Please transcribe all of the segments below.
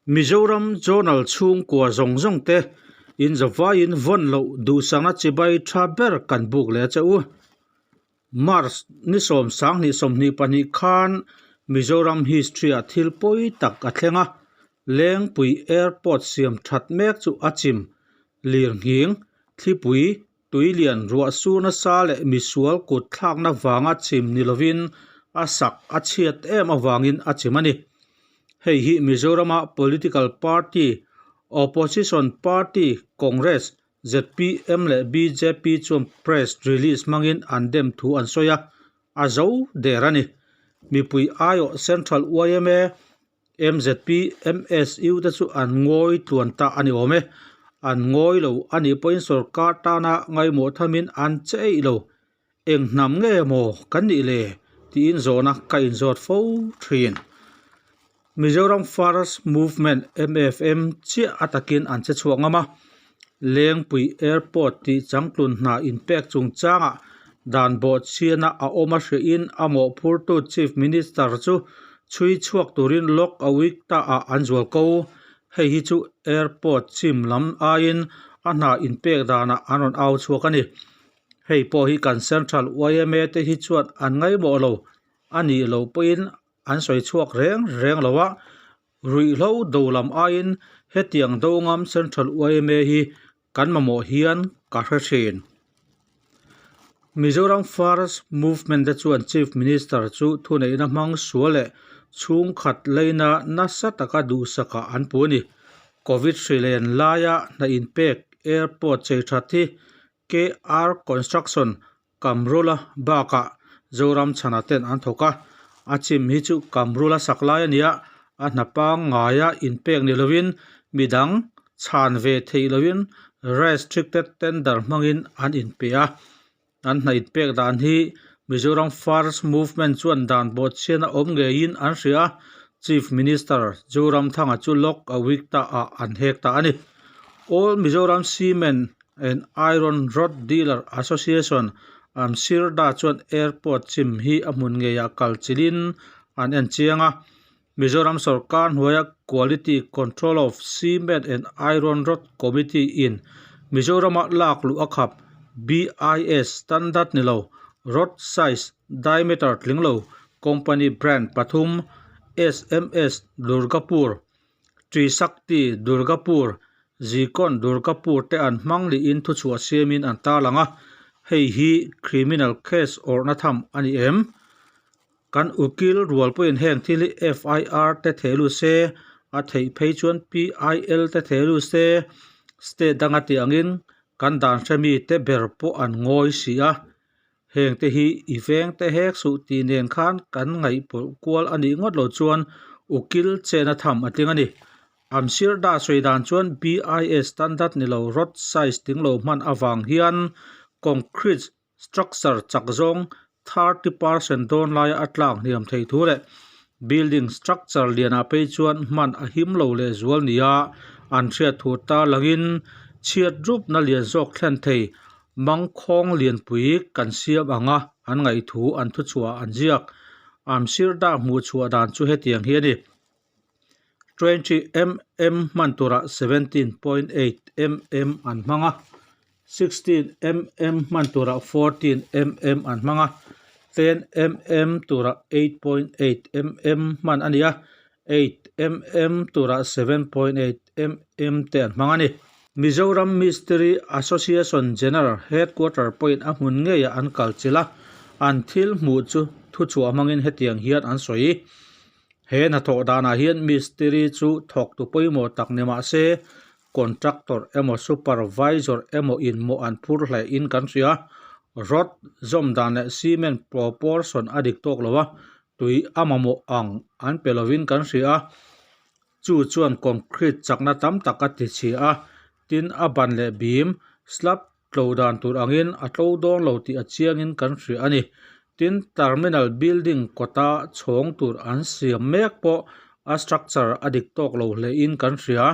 Mizoram Journal chhungkua zawng zawng te in zavaiin vawn loh duhsakna chibai tha ber kan buk leh a che u. March ni 22 22 khan Mizoram history ah thil pawi tak a thleng a, Lengpui Airport siam that mek chu a chim lirnghing, thlipui, tuilian ruah sur nasa leh misual kut thlakna vanga chim ni lovin a sak a chhiat em avangin a chim a ni. Hei hi Mizorama political party, opposition party Congress, zpm leh bjp chuan press release hmangin an dem thu an sawi a, a zo der a ni. Mipui aiawh Central yma, mzp, MSU te chu an ngawi tluan ta a ni awm e. An ngawi lo a nih pawhin sorkar tana ngaimawh thamin an che eih lo. Eng hnam nge maw kan nih le? tiin zawhna ka inzawt fo thin. Mizoram First Movement, MFM, chiah a takin an che chhuak ngam a. Lengpui Airport tih changtlun hna inpek chungchangah dan bawhchhiana a awm a hriahin a mawhphurtu Chief Minister chu chhui chhuak turin Lok Ayukta ah an zual ko. Hei hi chu airport chim lam aiin a hna inpek danah an rawn au chhuak a ni. Hei pawh hi kan Central yma te hi chuan an ngaimawh lo a nih loh pawhin an sawi chhuak reng reng lo a, ruihhlo do lam aiin hetiang do ngam Central yma hi kan mamawh hian ka hre thin. Mizoram First Movement te chuan Chief Minister chu thuneihna hmang sual leh chhungkhat leina nasa taka duhsakah an pu a ni. Covid hri len laia hna inpek airport chei that hi KR Construction Kamrula bakah Zoram chhana ten an thawk a, a chim hi chu Kamrula sak lai a nia, a hna pangngaia inpek ni lovin midang chhan ve theih lovin restricted tender hmangin an inpe a. An hna inpek dan hi Mizoram First Movement chuan dan bawhchhian a awm ngeiin an hria a, Chief Minister Zoramthanga chu Lok Ayukta ah an hek ta a ni. All Mizoram Cement and Iron Rod Dealer Association Amsirda chuan airport chim hi a hmun ngeiah kal chilhin an en chiang a. Mizoram sorkar hnuaia Quality Control of Cement and Iron Rod Committee in Mizorama lak luh a khap BIS standard ni lo rod size diameter tling lo company brand pathum SMS Durgapur Trisakti Durgapur, Zikon Durgapur te an hmang lihin thuchhuah siamin an tarlang a, hei hi criminal case awrhna tham a ni em? Kan ukil rual pawhin heng thil hi FIR te theh lut se, a theih phei chuan PIL te theh lut se, state danga tih angin kan dan hremi te ber pawh an ngawi si a. Heng te hi i veng te hek suh tih nen khan kan ngaihpawlh kual a nih ngawt lo chuan ukil chena tham a tling a ni. Amsirda sawi dan chuan BIS standard ni lo rod size ting lo hman avang hian concrete structure chak zawng 30% dawn laia a tlak hniam thei thu leh building structure lianah phei chuan hman a him lo lehzual nia an hriat thu tarlangin chhiat rupna lian zawk thlen thei Mangkhawng lianpui kan siam ang a, an ngaihthu an thuchhuah an ziak. Amsirda hmuh chhuah dan chu hetiang hi a ni. 20 mm hman turah 17.8 mm an hmang a, 16 mm hman turah 14 mm an hmang a, 10 mm turah 8.8 mm hman a ni a, 8 mm turah 7.8 mm te an hmang a ni. Mizoram Mistiri Association General Headquarter pawhin a hmun ngeiah an kal chilh a, an thil hmuh chu thuchhuah hmangin hetiang hian an sawi. He hnathawh danah hian mistiri chu thawktu pawimawh tak ni mah se, contractor emaw supervisor emaw in mawh an phur hle in kan hria. Rod zawm dan leh cement proportion a dik tawk lo a, tui a mamawh ang an pe lovin kan hria a. Chu chuan concrete chakna tam tak a ti chhia a, tin a ban leh bim, slab, tlo dan tur angin a tlo dawn lo tih a chiangin kan hria a ni. Tin, terminal building kawta chhawng tur an siam mek pawh a structure a dik tawk lo hlein kan hria.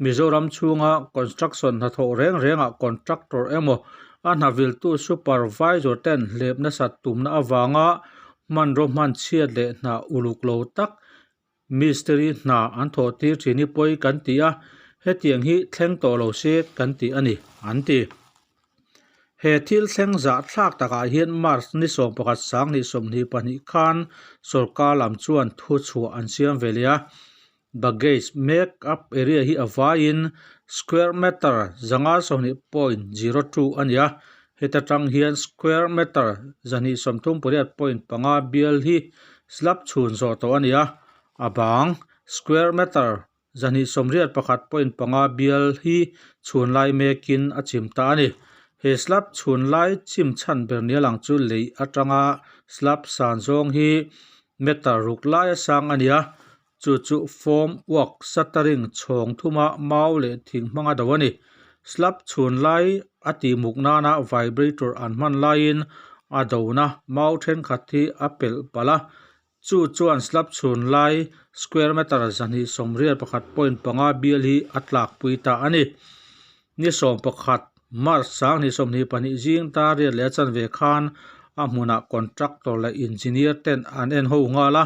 Mizoram chhunga construction hnathawh reng rengah contractor emaw a hnaviltu supervisor ten hlep nasat tumna avanga hmanraw hman chhiat leh hna uluk lo tak. Mistiri hna an thawh tir thin hi pawi kan ti a, hetiang hi thleng tawh lo se kan ti a ni, an ti. He thil thleng zahthlak takah hian March ni 11 2022 khan sorkar lam chuan thuchhuah an siam ve leh a. Baggage make up area hi a vaiin square meter 520.02 a ni a, heta tang hian square meter 238.5 bial hi slab chhun zawh tawh a ni a, a bang square meter 281.5 bial hi chhun lai mekin a chim ta a ni. He slab chhun lai chim chhan ber nia lang chu lei atanga slab san zawng hi meter ruk laia sang a ni a, Chu chu form work shuttering chhawng thuma mau leh thing hmanga do a ni. Slab chhun lai a tihmuk nana vibrator an hman laiin a dona mau thenkhat hi a pelh palh a. Chu chuan slab chhun lai square meter 281.5 bial hi a tlakpui ta a ni. Ni 11 March 2022 zing tar riat leh a chanve khan a hmunah contractor leh engineer ten an en ho nghal a.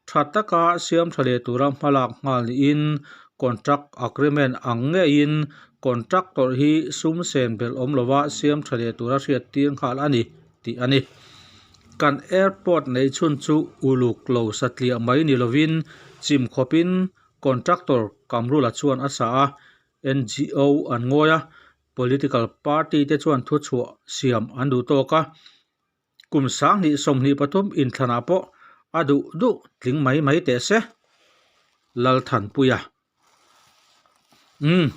Tha taka siam tha leh tura hmalak nghal niin contract agreement ang ngeiin contractor hi sum sen belh awm lova siam tha leh tura hriat tir nghal a ni tih a ni. Kan airport neih chhun chu uluk lo satliah mai ni lovin chim khawpin contractor Kamrula chuan a sa a, NGO an ngawi a, political party te chuan thuchhuah siam an duh tawk a. Kum 2023 inthlanah pawh a duh duh tling mai mai teh se. Lalthanpuia. Umm.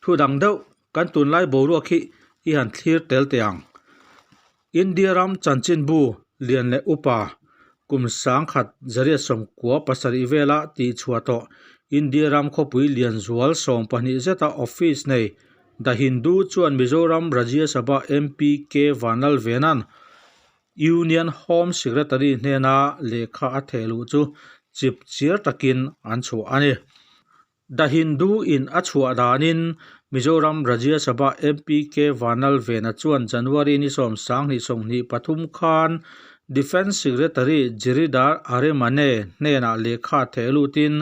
Thu dang deuh kan tunlai boruak hi i han thlir tel teh ang. India ram chanchinbu lian leh upa kum 1997 vela tihchhuah tawh India ram khawpui lian zual 12 zeta office nei The Hindu chuan Mizoram Rajya Sabha MP K Vanlalvena'n Union Home Secretary hnena lehkha a theh luh chu chip chiar takin an chhuah a ni. The Hindu in a chhuah danin Mizoram Rajya Sabha MP K Vanlalvena chuan January ni 10 2023 khan Defence Secretary Giridhar Arimane hnenah lehkha theh lutin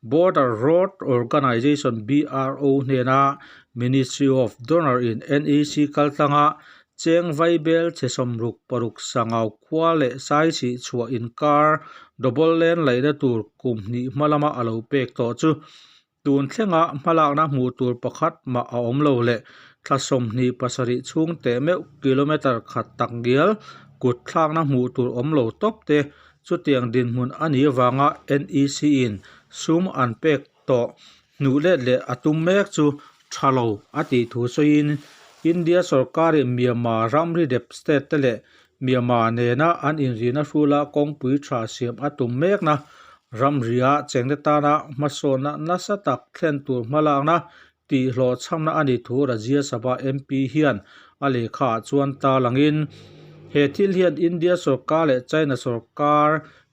Border Road Organisation, BRO, hnena Ministry of Donor in NEC kaltlanga cheng vaibel chhe 66 sangau khua leh saisih chhuah inkar double lane laihna tur kum hnih hma lama a lo pek tawh chu Tun thlenga hmalakna hmuh tur pakhat mah a awm lo leh thla 27 chhung teh meuh kilometre khat tak ngial kut thlakna hmuh tur awm lo tawp te chutiang dinhmun a nih avanga NEC in sum an pek tawh hnuh let leh a tum mek chu tha lo a tih thu sawiin India sorkarin Myanmar ramri dep state te leh Myanmar nena an inrina hrula kawngpui tha siam a tum mekna Ramria chengte tana hmasawnna nasa tak thlen tur hmalakna tih hlawhchhamna a nih thu Rajya Sabha MP hian a lehkhaah chuan tarlangin, he thil hian India sorkar leh China sorkar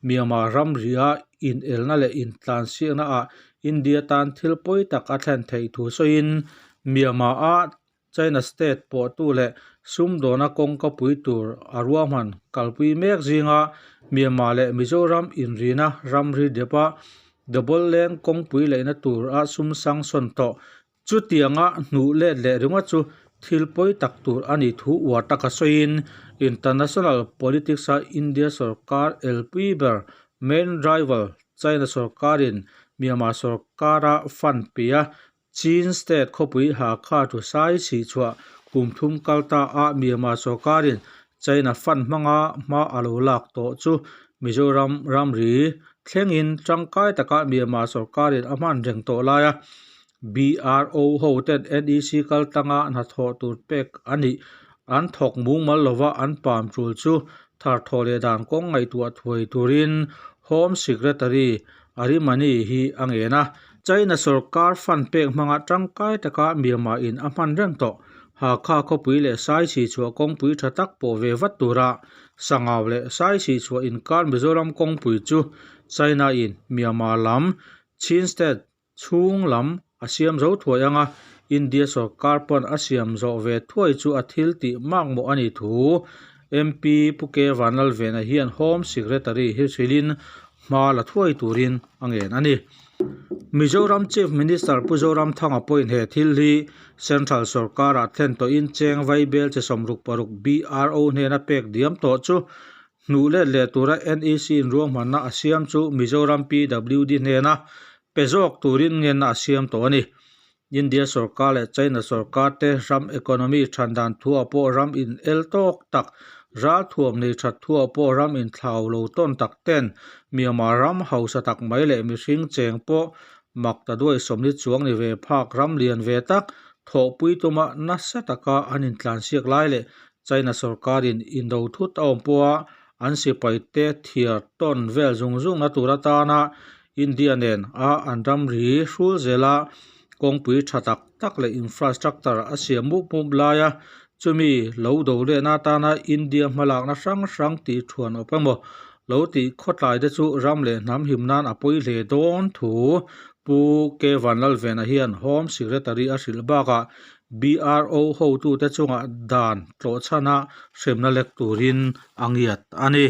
Myanmar ramria inelna leh intlansiaknaah India tan thil pawi tak a thlen theih thu sawiin, Myanmar-a China state pawhtu leh sumdawna kawngka pui tur a ruahman kalpui mek zinga Myanmar leh Mizoram inrina ramri depa double lane kawngpui leihna tur a sum sanction tawh. Chutianga hnuh let leh ringawt chu thil pawi tak tur a nih thu uar taka sawiin international politics-a India sorkar elpui ber main rival China sorkarin Myanmar sorkara fund pe a Chin State khawpui Hakha thu sai chhih chhuah kum thum kal ta a Myanmar sorkarin China fund hmanga hma a lo lak tawh chu Mizoram ramri thlengin tangkai taka Myanmar sorkarin a hman reng tawh lai a, BRO ho ten NEC kaltlanga hnathawh tur pek a nih an thawk mungmal lova an pam tul chu tharthawh leh dan kawng ngaihtuah thuai turin Home Secretary Arimani hi a ngen a, China sorkar fund pek hmanga tangkai taka Myanmar in a hman reng tawh. Hakha khawpui leh Saisih chhuah kawngpui tha tak pawh ve vat tura Sangau leh Saisih chhuah inkar Mizoram kawngpui chu China in Myanmar lam Chin State chhung lam a siam zo thuai anga India sorkar pawn a siam zawh ve thuai chu a thil tih makmawh a nih thu MP Pu K Vanlalvena hian Home Secretary hi hrilhin. hma la thuai turin a ngen a ni. Mizoram Chief Minister Pu Zoramthanga pawhin he thil hi Central sorkarah thlen tawhin cheng vaibel chi 66 BRO hnena pek diam tawh chu hnuh let leh tura NEC in ruahmanna a siam chu Mizoram PWD hnena pe zawk turin ngenna a siam tawh a ni. India sorkar leh China sorkar te ram economy than dan thuah pawh ram in el tawk tak, ralthuam nei that thuah pawh ram in thlau lo tawn tak ten Myanmar ram hausa tak mai leh mihring cheng pawh mak ta duai sawmli chuang ni ve phak ram lian ve tak thawhpui tuma nasa taka an intlansiak lai leh China sorkarin indo thut a awm pawha an sipai te thiar tawn vel zung zung na tur atana India nen a an ramri hrul zela kawngpui tha tak tak leh infrastructure a siam mup mup laia chumi lo do lehna atana India hmalakna hrang hrang tih thuan awp emaw lo tih khawtlai te chu ram leh hnam him nan a pawi hle dawn thu Pu K Vanlalvena hian Home Secretary a hrilh bakah BRO hotute chungah dan tlawhchhana hremna lek turin a ngiat a ni.